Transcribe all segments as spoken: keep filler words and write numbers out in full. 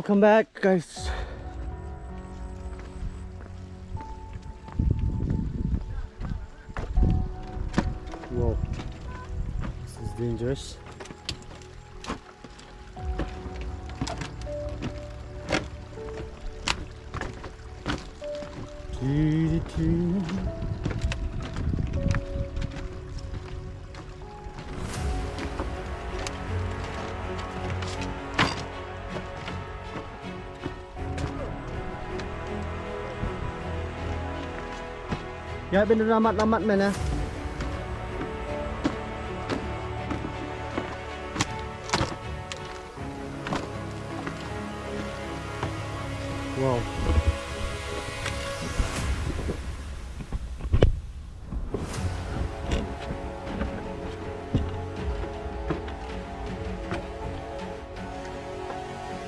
Come back, guys. Wow. This is dangerous. Ya, bin da mat, mat men, eh. Wow.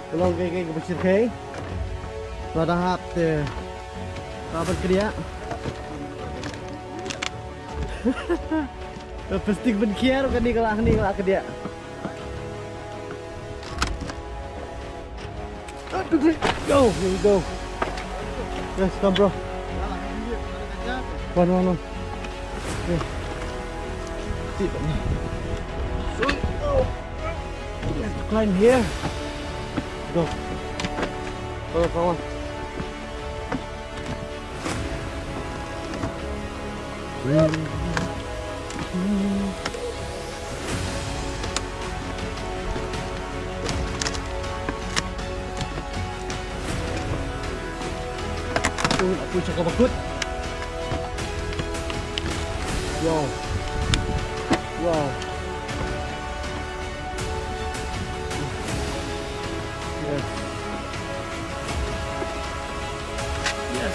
Ka long ka, ka, kaba shyrkhei. Lada hap te ka ban kdiah. Ka plastik ban khiar kane, ka lah, kane ka lah kdiah. Go, here we go. Yes, come, bro. One, one, one. Yeah. Sit on me. Let's climb here. Go. Go, come on. Ui, aku cakap bakut. Wow. Wow. Yes. Yes.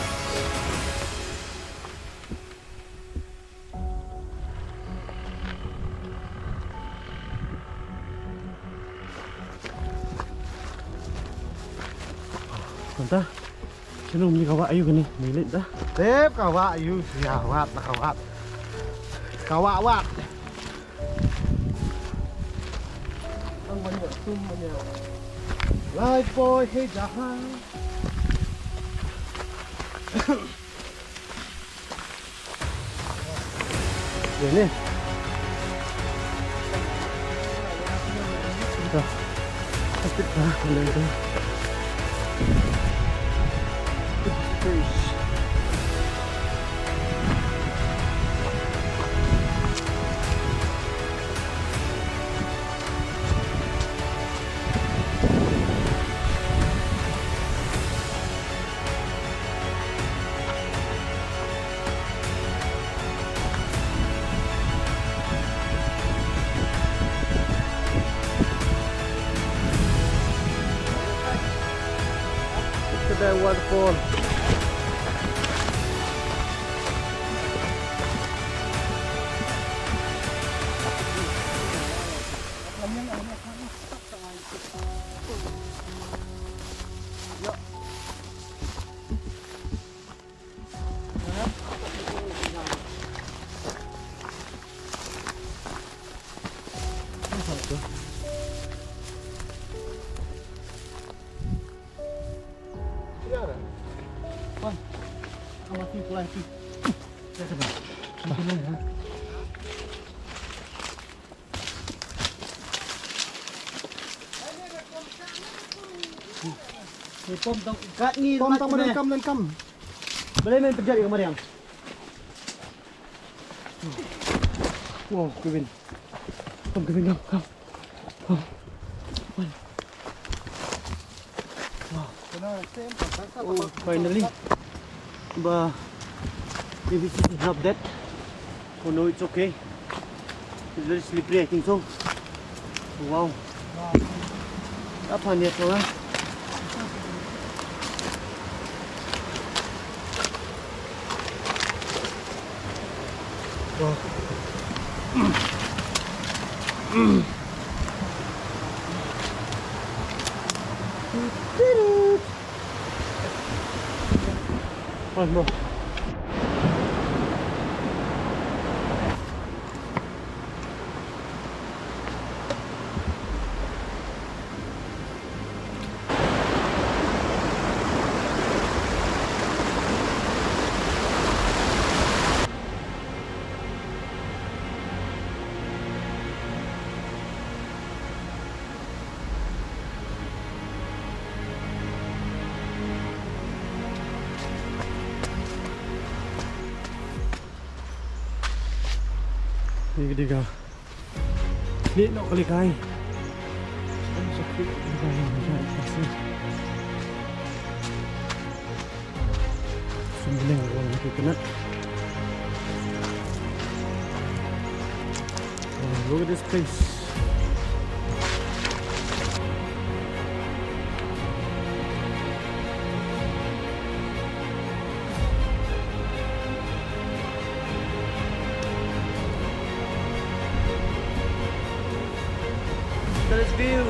Mynta sha num ngi ka wah aiu kane, ngi leit da. Tip ka wah aiu, ïa wad la ka wad. Ka wah wad. Lifebuoy, hey, jahan. Ini. Dah. Plastik dah, ada itu. Fish. Look at that waterfall. Pom tang, kat ni. Pom tang, Mariam, kam, Mariam, kam. Balei men pejat ïa ka Mariam? Wow, Kevin. Come, Kevin, come, come. Come. Come. Wow. Oh, finally. Ba, maybe this is not that. Oh no, it's okay. It's very slippery, I think so. Wow. Apa ni, apa? Wow. One more. Kini ka. Kini nok kali kai. Kan sakit kali kai. Sumbeling ko na ki kenat. Oh, look at this place. Look at this view.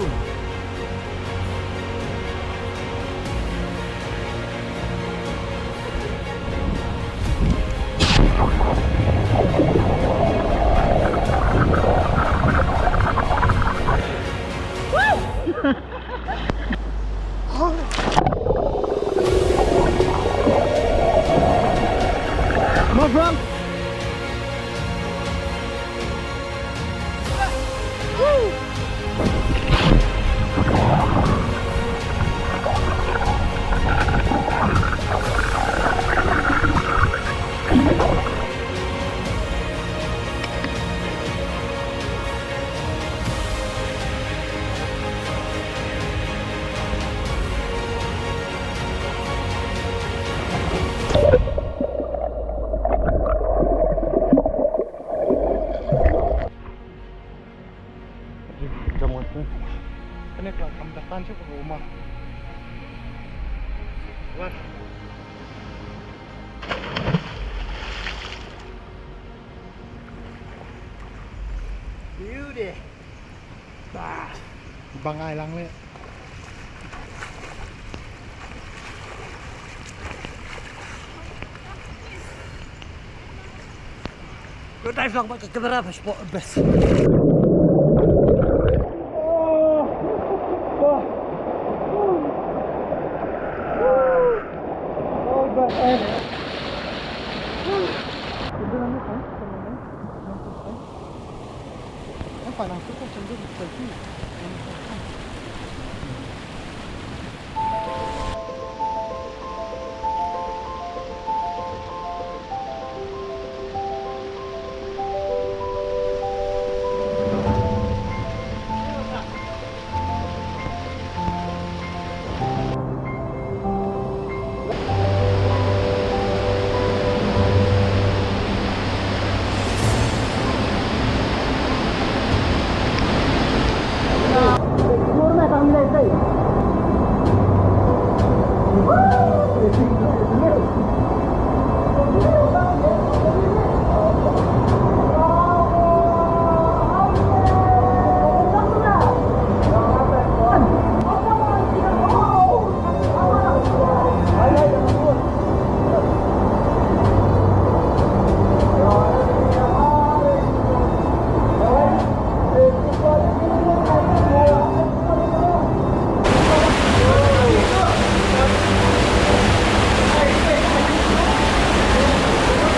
My friend. Jam ngat. Kane ka kam da tan shu ko ma. Wat. Beauty. Bah. Bang ai lang le. Lo dive lang bad ka kamera, best spot, best.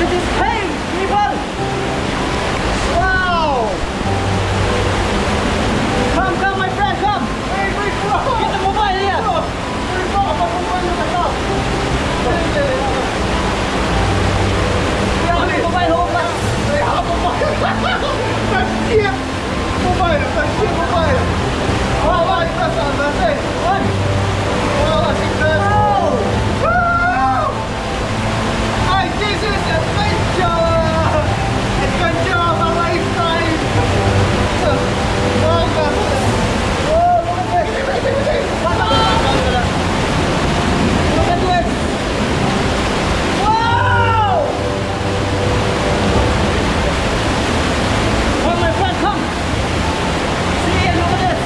This is pain, people! Wow! Come, come, my friend, come! Hey, my friend! Get the mobile here! Hey, bro, my mobile is up. Yeah, my mobile home, but Hey, how the fuck? That's it! Mobile, that's it, mobile! Oh, my God, that's it! What? Oh, that's it! Oh! Woo! Hey, this is adventure! Adventure of a lifetime! Oh, God. Oh, look at this! Look at this! Wow! Come, my friend, come! See, look at this!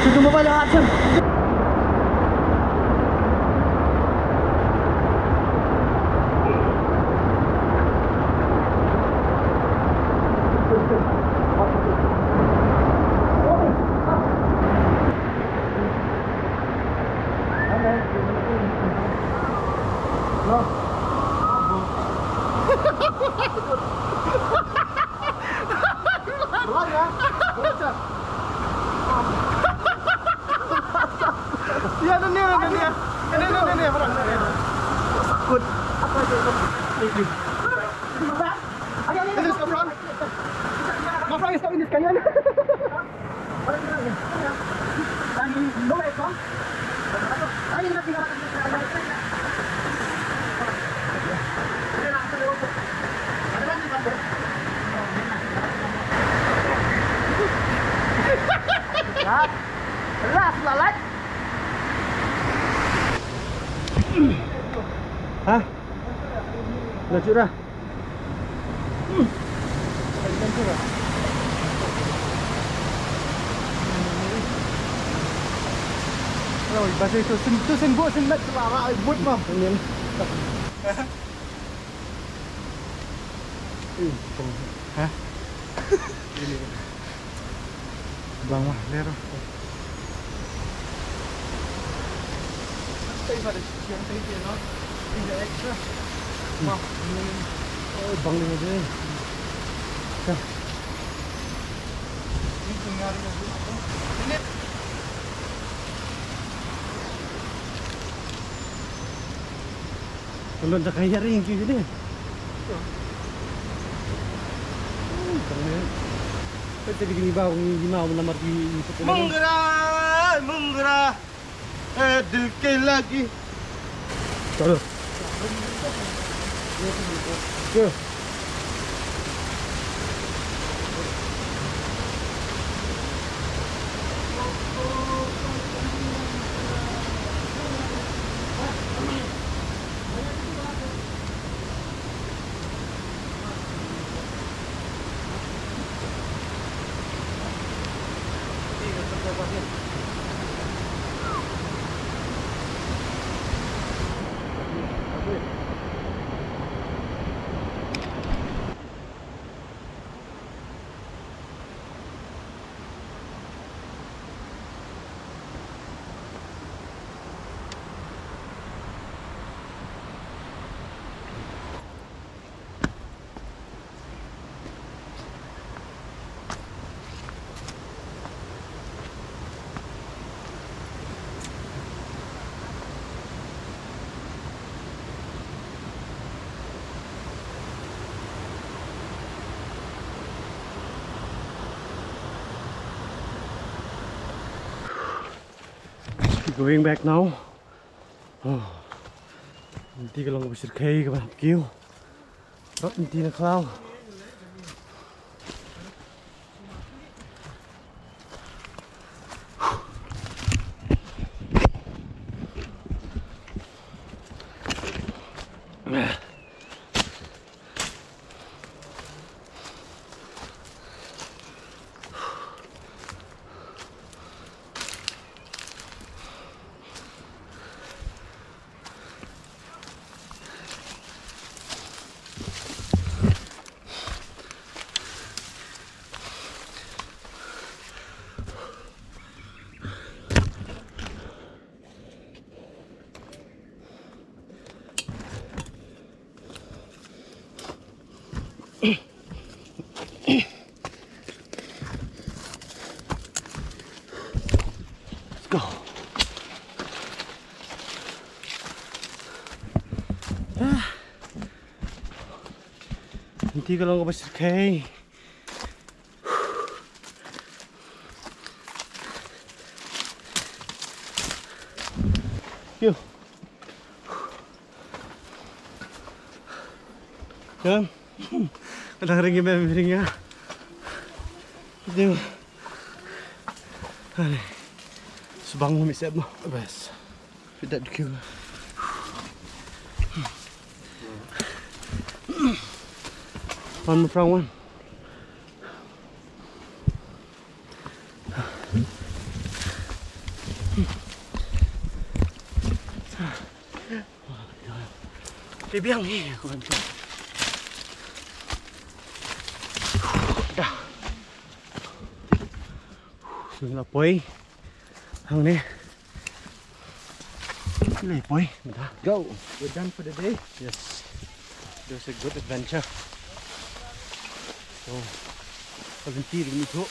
Shoot the mobile, action. Ya, ni, ni, ni, ni. Ni, ni, ni, ni, ni. Good. This is the front. My friend is stuck in this canyon. Last, last, last. Ha? Dah cukup dah. Oi, basi tu sen, tu sen buat sen mat tu lah, mak buat mah. Ini. Hah? Ini. Bang mah, ler. Oh, bang ni je. Ka. Kalau tak kaya ring ke ni. Tadi gini bau ni mau nama di. Menggerak, menggerak. Eh, dikit lagi. Terus. Terus. Going back now. Oh. Nti ka long ba shyrkhei ka ban kiew. Rap nti na khlaw. Let's go. Ah. Nti ka long kaba shyrkhei. Yo. Kan? Kadang ring mem ring ya. Yo. Hai. Subang mi sep mo. Bes. Pidat dukyu. One more round, one. Te biang hi, ko kan. Da. Shu la poi. Hangne. Shu la poi. Da. Go. We're done for the day. Yes. It was a good adventure. So, volunteer ni tu.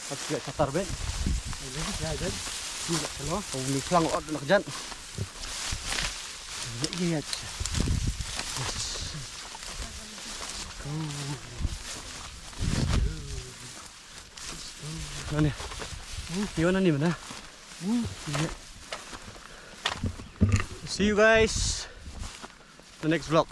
Pas kita satar ben. Ini ya, dan. Ini nak keluar. Oh, ni pelang ot nak jan. Ini ya. Yes. Go. Nani? Iwan nani mana? See you guys the next vlog.